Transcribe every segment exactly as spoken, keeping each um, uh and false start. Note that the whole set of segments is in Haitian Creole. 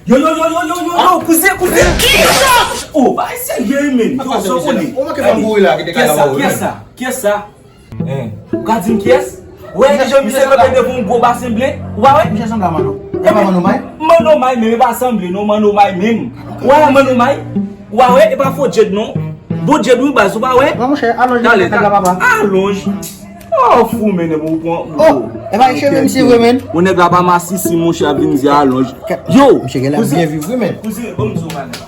Yo, yo, yo, yo, yo, yo, yo, kouzen, kouzen. Oh, bagay serye, men. Yo, sa w konnen. Ou manke fè m kouri la, kite kay la ba ou. Kiyès sa? Kiyès sa? Ou ka di m kiyès? Ou wè jan misye kanpe devan yon gwo basen ble? Ou pa wè? Misye sanble a Manno. E pa Manno May? Manno May, men e pa sanble non, Manno May menm. Ou wè Manno May? Ou pa wè? E pa fo Djed non. Bon Djed wi baz, ou pa wè? Non, monchè, alonj nèg la papa. Alonj. Oh, fou, men, ou pran. Oh, e pa cheve misye vre, men. Ou nèg la pa masisi, monchè, ap vin di alonj. Yo, misye gen lè ap byen viv, wi, men. Kouzen, kouzen, ban m di w bagay.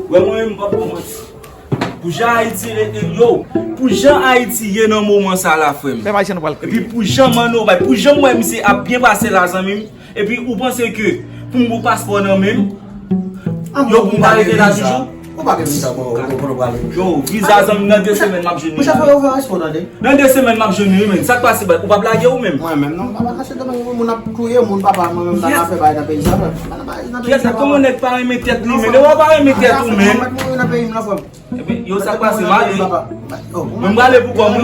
Wè, mwen menm, m p ap ba w manti. Pou jan Ayiti rete, yo, pou jan Ayiti ye nan moman sa la, frè m. Epi pou jan Manno bay, pou jan m wè misye ap byen pase la, zanmi m. Epi ou panse ke pou m gon paspò nan men m, yo pou m ta rete la toujou? Ou pa gen viza pou ou prale? Yo, viza zanmi m nan de semèn m ap jwenn li. Monchè, fò yo ouvè paspò tande. Nan de semèn m ap jwenn li, men. Sa k pase, ou p ap lage ou menm? Mwen menm, non, papa nan Sendomeng, moun ap touye moun, papa, mwen menm, m pa ka fè bagay nan peyi sa, frè. M pa nan peyi sa, papa. Kiyès sa, kòman nèg pa renmen tèt li, men? Ou pa renmen tèt ou, men. Mwen mouri nan peyi m nan, frè m. Epi, yo, sa k pase, m ale. Men m prale pou kò m, wi.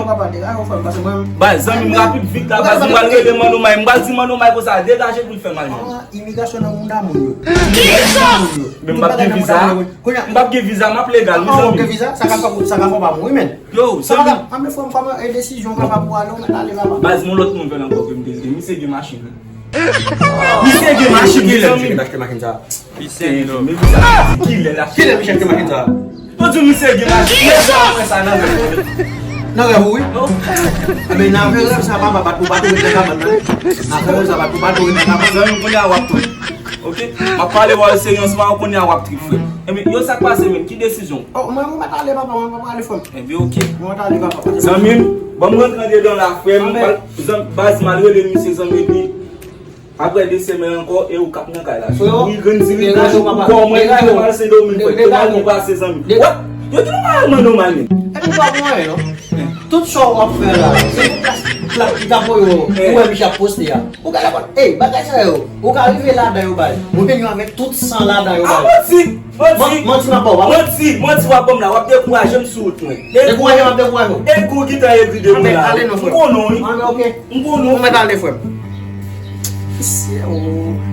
Bay, zanmi m, rapid, vit la, baz, m pral rele Manno May. M pral di Manno May konsa, degaje pou l fè mal, men. Imigrasyon nan mounda moun yo. Kisa? Men m p ap gen viza. M p ap gen viza, m ap legal, wi, zanmi m. Ou gen viza? Sa ka fè, sa ka fè w pa mouri, men. Yo, zanmi m. Anben, frè m, kòman, e, desizyon papa pou ale, ou mèt ale, papa. Baz, m yon lòt nouvèl ankò ke m te di. Misye gen machin. Misye gen machin, wi, zanmi m. Kilè misye te achte machin sa? Peace and love. Men misye ap di kilè l achte. Kilè misye achte machin sa? Yo di misye gen machin. Kilè sa? Mwen sa nan rèv. Nan rèv ou, wi. Anben, nan rèv sa, papa, pa tou, pa tou ret nan kabann nan. Nan rèv sa, pa tou, pa tou ret nan kabann. Zanmi m, kounye a w ap trip. Oke? M ap pale w a serye an se moman, kounye a w ap trip, frè. Enben, yo, sa k pase menm? Ki desizyon? Oh, mwen, mwen mèt ale, papa, mwen, mwen prale, frè m. Enben, oke. Mwen mèt ale, papa. Zanmi m, ban m rantre andedan la, frè m. Baz, m al rele misye, zanmi, epi Apre de semèn ankò, e ou k ap nan kay la. Freo, wi, grenn diri blanch, kò mwen ki fè mal Sendomeng, frè. Te mal byen pase, zanmi. What? Yo di nou pa al Manno May, men. Epi pa pou anyen, non. Tout sa w ap fè la, se pou plas, plas ki ka voye w, ou wè misye ap poste a. Ou ka la, ey, bagay sa yo, ou ka rive ladan yo, baz. Ou vini avèk tout san ladan yo, baz. A, manti! Manti! Manti m ap ba w, papa. Manti, manti w ap ban m la, w ap dekouraje m sou wout mwen. Dekouraje m ap dekouraje w. E kou ki ta egri de moun la. Anben, ale non, frè m. M konnen w, wi. Anben, oke. M konnen w. Ou mèt ale, frè m. Mesye, o.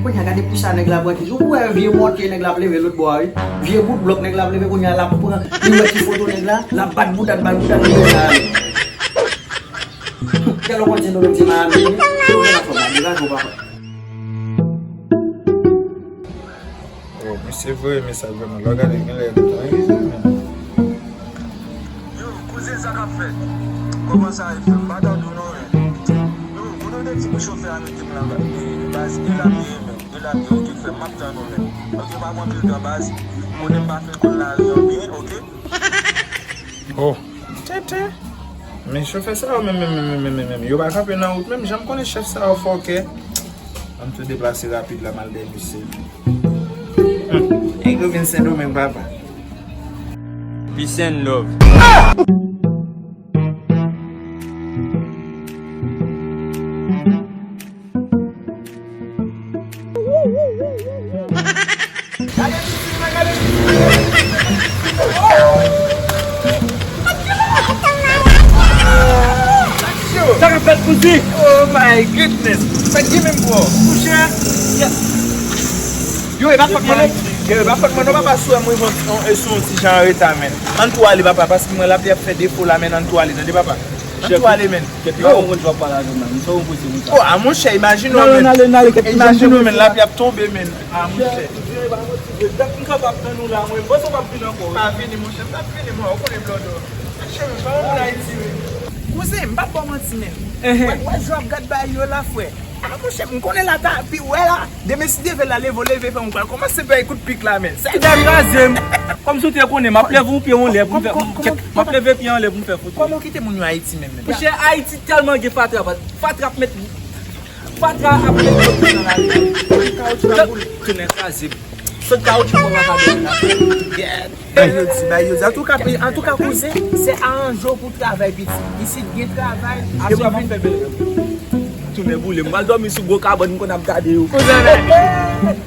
Kounye a, gade pou sa nèg la pran ki. Ou wè vye mòtye nèg la ap leve lòt bò a, wi. Vye bout blòk nèg la ap leve, kounye a, l ap pran. Li wè ki foto nèg la, l ap bat boudad, bat boudad, li wè sa ale. Kèl ou konn di nou menm ti Miami, wi. Ou wè la fò, pa degaje w, papa. Oh, misye voye mesaj vrèman. Lè w gade, genlè li ta rive, men. Yo, kouzen, sa k ap fèt? Kòman sa ye, frè m? M pa tande w non, men. Yo, kote w te di pou chofè a mete m la, e, baz, e la m ye, men. E la m ye, oke, frè m, m ap tann ou, men. Oke, pa pran anpil tan, baz. Konnen m pa fin konn lari an byen, oke? Oh, tenten. Men chofè sa yo menm, menm, menm, menm, menm, menm, yo pa kanpe nan wout menm. Jan m konnen chèf sa yo fòkè. Ann tou deplase rapid la, m al dèyè misye. Hmm. Nèg yo vin Sendomeng, papa. Peace and love. Sa k ap fèt, kouzen? Oh my goodness. Sa k gen menm, bro? Mouche. Yo, e pa fòt mwen non. Yo, e pa fòt mwen non, papa, si w wè m rive on, on, e sou yon ti jan an reta, men. Ann tou ale, papa, paske mwen lapli ap fè defo la, men ann tou ale, tande, papa. Ann tou ale, men. Kèt, yo. Mwen konn jan w ap pale avè m la, men sa w poze konsa. Oh, a monchè, imajine w, men. Imajine w, men, lapli ap tonbe, men. A monchè. Dèk m kapab tann ou la, mwen. Bon, sa w p ap vin ankò, wi. Pa vini, monchè, m t ap vini, mwen, ou konnen blòdò. Cheri, pa yon moun Ayiti, wi. Kouzen, m p ap ba w manti, men. Wè, wè, jan w ap gad bagay yo la, frè. A, monchè, m konnen la ta pi wè la. Demen, si Dye vle, la leve w leve, frè m, ou pral kòmanse bay kout pik la, men. Sa ki ta kraze m. Kòmsi w te konnen, m ap leve yon pye yon lè pou m fè, m ap leve pye yon lè pou m fè foto. Kòman w kite moun yo Ayiti menm, men? Monchè, Ayiti tèlman gen fatra, fatra ap met, fatra ap met lòt nan lari. Kawotchou la boule. Tounen kraze m. Sot kawotchou pa ka donnen la. Bay yo di, bay yo di. Antouka, antouka, kouzen, se aranje w pou travay piti. Isit gen travay. Ase w ap fè bèl rèv. Tounen boule. M pral dòmi sou gwo kabann m konn ap gade yo. Kouzen, men.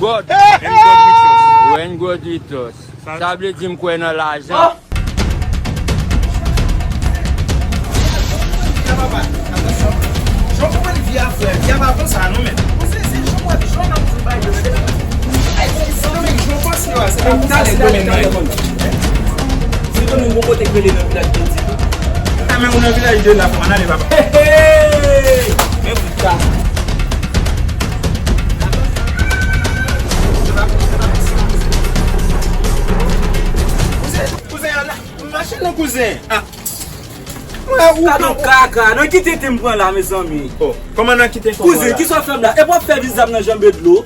God. And God with us. When God with us. Sa vle di m kwè nan lajan. Jan w konprann vi a, frè, vi a pa konsa non, men. Ou se, se jan w wè, jan w ap di bagay yo, se pa. Ay, se, se, non, men, jan w panse yo a, se pa konsa, se pa konsa. Se konn yon bon kote k rele nan vilaj de Dye. A, men ou nan vilaj de la, fò ann ale, papa. Hey, hey! Men pou sa. Kouzen, kouzen, ann a, machin nan, kouzen. Ah. Mwen, ou kado pran kaka, nan ki tenten m pran la, mezanmi? Oh, kòman nan ki tenten w pran la? Kouzen, kisa w fè m la? E pa w fè viza m nan janbe dlo?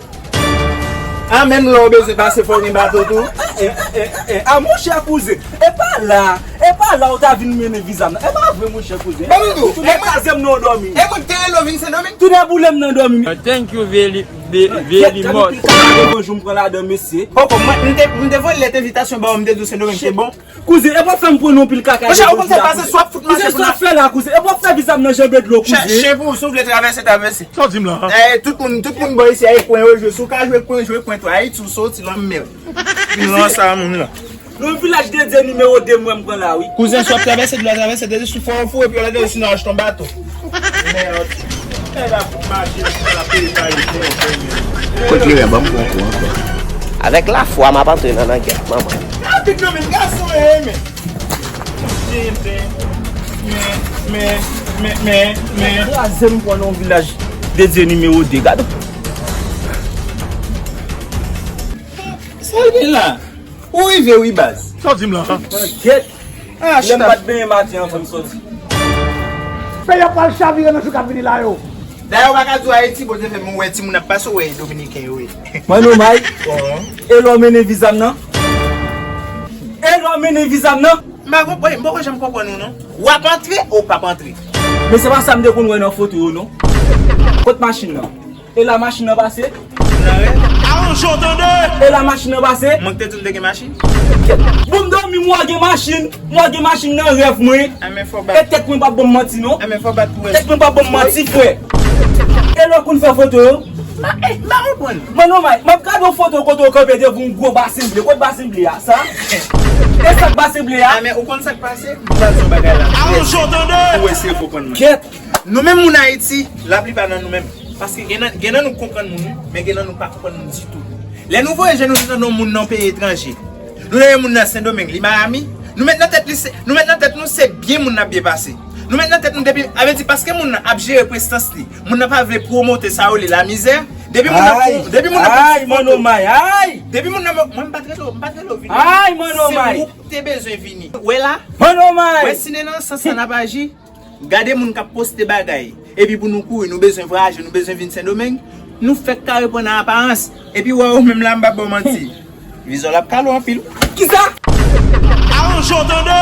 Ah, menm lè w bezwen pase, fò w gen bato tou? Eh, eh, eh, eh, ah, monchè kouzen, e pa la, e pa la w ta vin mennen viza m nan. E pa vre, monchè kouzen. Ban m di w, tounen kraze m nan dòmi. E mwen ki te rele w vin Sendomeng? Tounen boule m nan dòmi. Uh, thank you very, ve-, very much. Bonjou, m pran ladan, mesye. Poko, mwen, m te, m te voye lèt envitasyon ba w, m te di w Sendomeng te bon. Kouzen, e pa fè m pran non pil kaka. Monchè, ou konn sa k pase, swa fout mache pou n ap fè la, kouzen. E pa fè viza m nan janbe dlo, kouzen. Chen pou ou, si w vle travèse, travèse. Sa w di m la? Eh, tout moun, tout moun bò isi a, e kwen yo jwe. Si w ka jwe kwen, jwe kwen tou. Ayiti, ou soti nan mèd. Nan sa moun la. Nan vilaj de Dye nimewo de m wè m pran la, wi. Kouzen, si w ap travèse dlo a, travèse, depi sou fò w fou, epi w la desann, sinon achte yon bato. Mèd. Nèg ap mache, la peye pa yon. Kot li wè, ban m pran kou ankò. Avèk lafwa, m ap antre nan langèt, manman. Rapid non, men gason, eh, men. Men, men, men, men, men. Kraze m pran nan vilaj de Dye nimewo de, gade. Sa l gen la? Ou rive wi baz. Sa w di m la? Kèt. Ah, lè m chita. Pat benyen maten an, fò m soti. Peyi a pral chavire nan jou k ap vini la yo. Dayè, ou pa ka di w Ayiti, Bondye fè m wè timoun ap pase, ou wè e Dominiken yo ye. Mano May, e lè w mennen viza m nan? E lè w mennen viza m nan? M pa konprann, m poko janm konprann ou non. W ap antre, ou p ap antre? Men se pa sa m te konn wè nan foto yo non. Kot machin nan? E la machin nan pase? Nan rèv. Alonje w tande! E la machin nan pase? Mwen ki te di w m te gen machin? Bon, m dòmi, m wè gen machin. M wè gen machin nan rèv mwen. Enben fò bat. E tèt mwen p ap ban m manti non. Enben fò bat pou wè. Tèt mwen p ap ban m manti, frè. E lè w konn fè foto yo? M pa, eh, m pa konprann. Mano May, m ap gade yon foto kote w kanpe devan yon gwo basen ble. Kot basen ble a? Sa? E sa k basen ble a? Enben ou konn sa k pase? M pral di yon bagay la. Alonje w tande! Ou wè si e fo konn mwen. Kèt! Nou menm moun Ayiti, laplipa nan nou menm. Paske gen nan, gen nan nou konprann moun wi, men gen nan nou pa konprann moun ditou. Lè nou voye je nou, nou tande yon moun nan peyi etranje. Nou leve moun nan Sendomeng, li Miami. Nou met nan tèt li se, nou met nan tèt nou se byen moun nan ap byen pase. Nou met nan tèt nou depi, a vle di paske moun nan ap jere prestans li, moun nan pa vle pwomote sa yo rele lamizè. Depi moun nan, depi moun nan, ay, Mano May, ay! Depi moun nan, mwen m pa t rele w, m pa t rele w vini. Ay, Mano May! Se ou k te bezwen vini. Wè la? Mano May! Wè si nan sans sa n ap aji. Gade moun k ap poste bagay. Epi pou nou kouri, nou bezwen vwayaje, nou bezwen vin Sendomeng. Nou fèk kare pran nan aparans. Epi wè ou menm la, m p ap ba w manti. Vizyon l ap kale w anpil. Kisa? Alonje w tande!